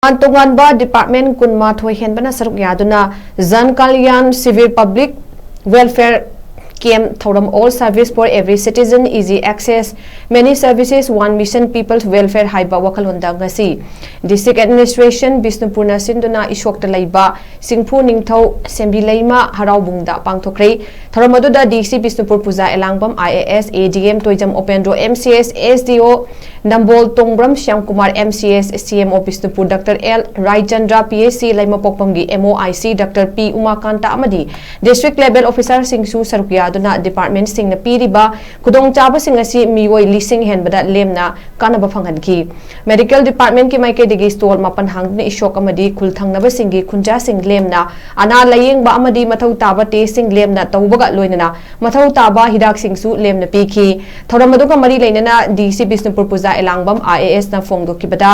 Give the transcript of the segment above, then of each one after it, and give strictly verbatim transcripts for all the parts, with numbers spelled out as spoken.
ꯇꯣꯉꯥꯟ ꯇꯣꯉꯥꯟꯕ department ꯀꯨꯟꯃꯥꯊꯣꯏ ꯍꯦꯟꯕꯅ ꯁꯔꯨꯛ ꯌꯥꯗꯨꯅ Jan Kalyan Shivir Public Welfare Camp ꯊꯧꯔꯝ All Service for Every Citizen, Easy Access, Many Services, One Mission, People's Welfare ꯍꯥꯏꯕ ꯋꯥꯈꯜꯂꯣꯟꯗ ꯉꯁꯤ District Administration ꯕꯤꯁꯅꯨꯄꯨꯔꯅ ꯁꯤꯟꯗꯨꯅ ꯏꯁꯣꯛꯇ ꯂꯩꯕ ꯁꯤꯡꯐꯨ ꯅꯤꯡꯊꯧ ꯁꯦꯝꯕꯤ ꯂꯩꯃ ꯍꯔꯥꯎꯕꯨꯡꯗ ꯄꯥꯡꯊꯣꯛꯈ꯭ꯔꯦ꯫ ꯊꯧꯔꯝ ꯑꯗꯨꯗ D C Bishnupur Puja Elangbam, I A S, A D M Toijam ꯎꯄꯦꯟꯗ꯭ꯔꯣ, M C S, S D O Nambol Tongbram Shyamkumar, M C S, C M O Bishnupur Doctor L Raichandra, P H C ꯂꯩꯃꯄꯣꯛꯄꯝꯒꯤ M O I C Doctor P ꯎꯃꯥꯀꯥꯟꯇ ꯑꯃꯗꯤ district level officerꯁꯤꯡꯁꯨ ꯁꯔꯨꯛ ꯌꯥꯗꯨꯅ departmentꯁꯤꯡꯅ ꯄꯤꯔꯤꯕ ꯈꯨꯗꯣꯡꯆꯥꯕꯁꯤꯡ ꯑꯁꯤ ꯃꯤꯑꯣꯏ ꯂꯤꯁꯤꯡ ꯍꯦꯟꯕꯗ ꯂꯦꯝꯅ ꯀꯥꯟꯅꯕ ꯐꯪꯍꯟꯈꯤ꯫ Medical departmentꯀꯤ ꯃꯥꯏꯀꯩꯗꯒꯤ stall ꯃꯥꯄꯟ ꯍꯥꯡꯗꯨꯅ ꯏꯁꯣꯛ ꯑꯃꯗꯤ ꯈꯨꯜ ꯊꯪꯅꯕꯁꯤꯡꯒꯤ ꯈꯨꯟꯖꯥꯁꯤꯡ ꯂꯦꯝꯅ ꯑꯅꯥ ꯂꯥꯌꯦꯡꯕ ꯑꯃꯗꯤ ꯃꯊꯧ ꯇꯥꯕ testꯁꯤꯡ ꯂꯦꯝꯅ ꯇꯧꯕꯒ ꯂꯣꯏꯅꯅ ꯃꯊꯧ ꯇꯥꯕ ꯍꯤꯗꯥꯛꯁꯤꯡꯁꯨ ꯂꯦꯝꯅ ꯄꯤꯈꯤ꯫ ꯊꯧꯔꯝ ꯑꯗꯨꯒ ꯃꯔꯤ ꯂꯩꯅꯅ D C Bishnupur Puja Elangbam I A Sꯅ ꯐꯣꯡꯗꯣꯛꯈꯤꯕꯗ,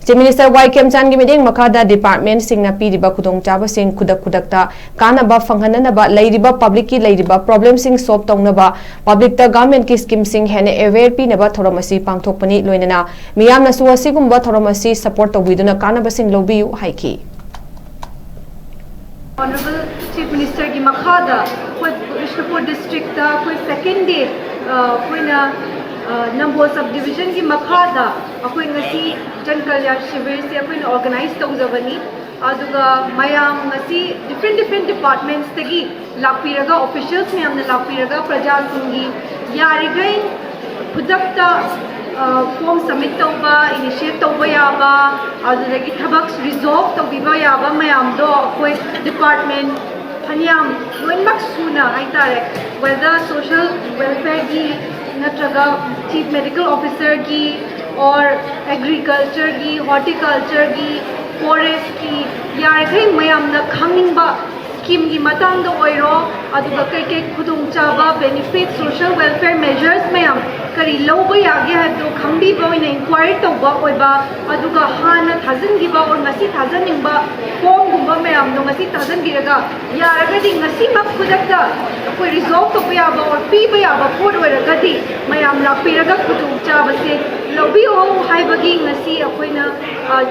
Chief Minister Y ꯈꯦꯝꯆꯥꯟꯒꯤ ꯃꯤꯠꯌꯦꯡ ꯃꯈꯥꯗ departmentꯁꯤꯡꯅ ꯄꯤꯔꯤꯕ ꯈꯨꯗꯣꯡꯆꯥꯕꯁꯤꯡ ꯈꯨꯗꯛ ꯈꯨꯗꯛꯇ ꯀꯥꯟꯅꯕ ꯐꯪꯍꯟꯅꯅꯕ, ꯂꯩꯔꯤꯕ publicꯀꯤ ꯂꯩꯔꯤꯕ problemꯁꯤꯡ solve ꯇꯧꯅꯕ, publicꯇ governmentꯀꯤ schemeꯁꯤꯡ ꯍꯦꯟꯅ aware ꯄꯤꯅꯕ ꯊꯧꯔꯝ ꯑꯁꯤ ꯄꯥꯡꯊꯣꯛꯄꯅꯤ꯫ ꯂꯣꯏꯅꯅ ꯃꯤꯌꯥꯝꯅꯁꯨ ꯑꯁꯤꯒꯨꯝꯕ ꯊꯧꯔꯝ ꯑꯁꯤ support ꯇꯧꯕꯤꯗꯨꯅ ꯀꯥꯟꯅꯕꯁꯤꯡ ꯂꯧꯕꯤꯌꯨ ꯍꯥꯏꯈꯤ꯫ Honorable Chief Ministerꯒꯤ ꯃꯈꯥꯗ ꯑꯩꯈꯣꯏ ꯕꯤꯁꯅꯨꯄꯨꯔ districtꯇ ꯑꯩꯈꯣꯏ second day, ꯑ, ꯑꯩꯈꯣꯏꯅ, ꯑ, ꯅꯝꯕꯣꯜ subdivisionꯒꯤ ꯃꯈꯥꯗ ꯑꯩꯈꯣꯏ ꯉꯁꯤ Jan Kalyan Shivirꯁꯦ ꯑꯩꯈꯣꯏꯅ organize ꯇꯧꯖꯕꯅꯤ꯫ ꯑꯗꯨꯒ ꯃꯌꯥꯝ ꯉꯁꯤ different different departmentsꯇꯒꯤ ꯂꯥꯛꯄꯤꯔꯒ, officials ꯃꯌꯥꯝꯅ ꯂꯥꯛꯄꯤꯔꯒ ꯄ꯭ꯔꯖꯥꯁꯤꯡꯒꯤ ꯌꯥꯔꯤꯈꯩ ꯈꯨꯗꯛꯇ, ꯑ, form submit ꯇꯧꯕ, initiate ꯇꯧꯕ ꯌꯥꯕ, ꯑꯗꯨꯗꯒꯤ ꯊꯕꯛ resolve ꯇꯧꯕꯤꯕ ꯌꯥꯕ ꯃꯌꯥꯝꯗꯣ ꯑꯩꯈꯣꯏ department ꯐꯅꯌꯥꯝ ꯂꯣꯏꯅꯃꯛ ꯁꯨꯅ ꯍꯥꯏꯇꯥꯔꯦ, whether social welfareꯒꯤ ꯅꯠꯇ꯭ꯔꯒ Chief Medical Officerꯒꯤ or agricultureꯒꯤ, horticultureꯒꯤ, forestꯀꯤ, ꯌꯥꯔꯤꯈꯩ ꯃꯌꯥꯝꯅ ꯈꯪꯅꯤꯡꯕ schemeꯒꯤ ꯃꯇꯥꯡꯗ ꯑꯣꯏꯔꯣ, ꯑꯗꯨꯒ ꯀꯩꯀꯩ ꯈꯨꯗꯣꯡꯆꯥꯕ, benefit, social welfare measures ꯃꯌꯥꯝ ꯀꯔꯤ ꯂꯧꯕ ꯌꯥꯒꯦ ꯍꯥꯏꯕꯗꯣ ꯈꯪꯕꯤꯕ ꯑꯣꯏꯅ inquiry ꯇꯧꯕ ꯑꯣꯏꯕ, ꯑꯗꯨꯒ ꯍꯥꯟꯅ ꯊꯥꯖꯤꯟꯈꯤꯕ or ꯉꯁꯤ ꯊꯥꯖꯟꯅꯤꯡꯕ formꯒꯨꯝꯕ ꯃꯌꯥꯝꯗꯣ ꯉꯁꯤ ꯊꯥꯖꯤꯟꯕꯤꯔꯒ, ꯌꯥꯔꯒꯗꯤ ꯉꯁꯤꯃꯛ ꯈꯨꯗꯛꯇ ꯑꯩꯈꯣꯏ resolve ꯇꯧꯕ ꯌꯥꯕ or ꯄꯤꯕ ꯌꯥꯕ ꯄꯣꯠ ꯑꯣꯏꯔꯒꯗꯤ ꯃꯌꯥꯝ ꯂꯥꯛꯄꯤꯔꯒ ꯈꯨꯗꯣꯡꯆꯥꯕꯁꯦ ꯂꯧꯕꯤꯌꯣ ꯍꯥꯏꯕꯒꯤ ꯉꯁꯤ ꯑꯩꯈꯣꯏꯅ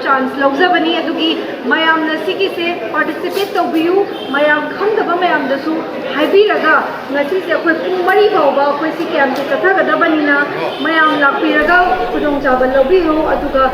ꯆꯥꯟꯁ ꯂꯧꯖꯕꯅꯤ꯫ ꯑꯗꯨꯒꯤ ꯃꯌꯥꯝꯅ ꯁꯤꯒꯤꯁꯦ ꯄꯥꯔꯇꯤꯁꯤꯄꯦꯠ ꯇꯧꯕꯤꯌꯨ꯫ ꯃꯌꯥꯝ ꯈꯪꯗꯕ ꯃꯌꯥꯝꯗꯁꯨ ꯍꯥꯏꯕꯤꯔꯒ ꯉꯁꯤꯁꯦ ꯑꯩꯈꯣꯏ ꯄꯨꯡ ꯃꯔꯤ ꯐꯥꯎꯕ ꯑꯩꯈꯣꯏ ꯁꯤ ꯀꯦꯝꯁꯦ ꯆꯠꯊꯒꯗꯕꯅꯤꯅ ꯃꯌꯥꯝ ꯂꯥꯛꯄꯤꯔꯒ ꯈꯨꯗꯣꯡꯆꯥꯕ ꯂꯧꯕꯤꯌꯨ꯫ ꯑꯗꯨꯒ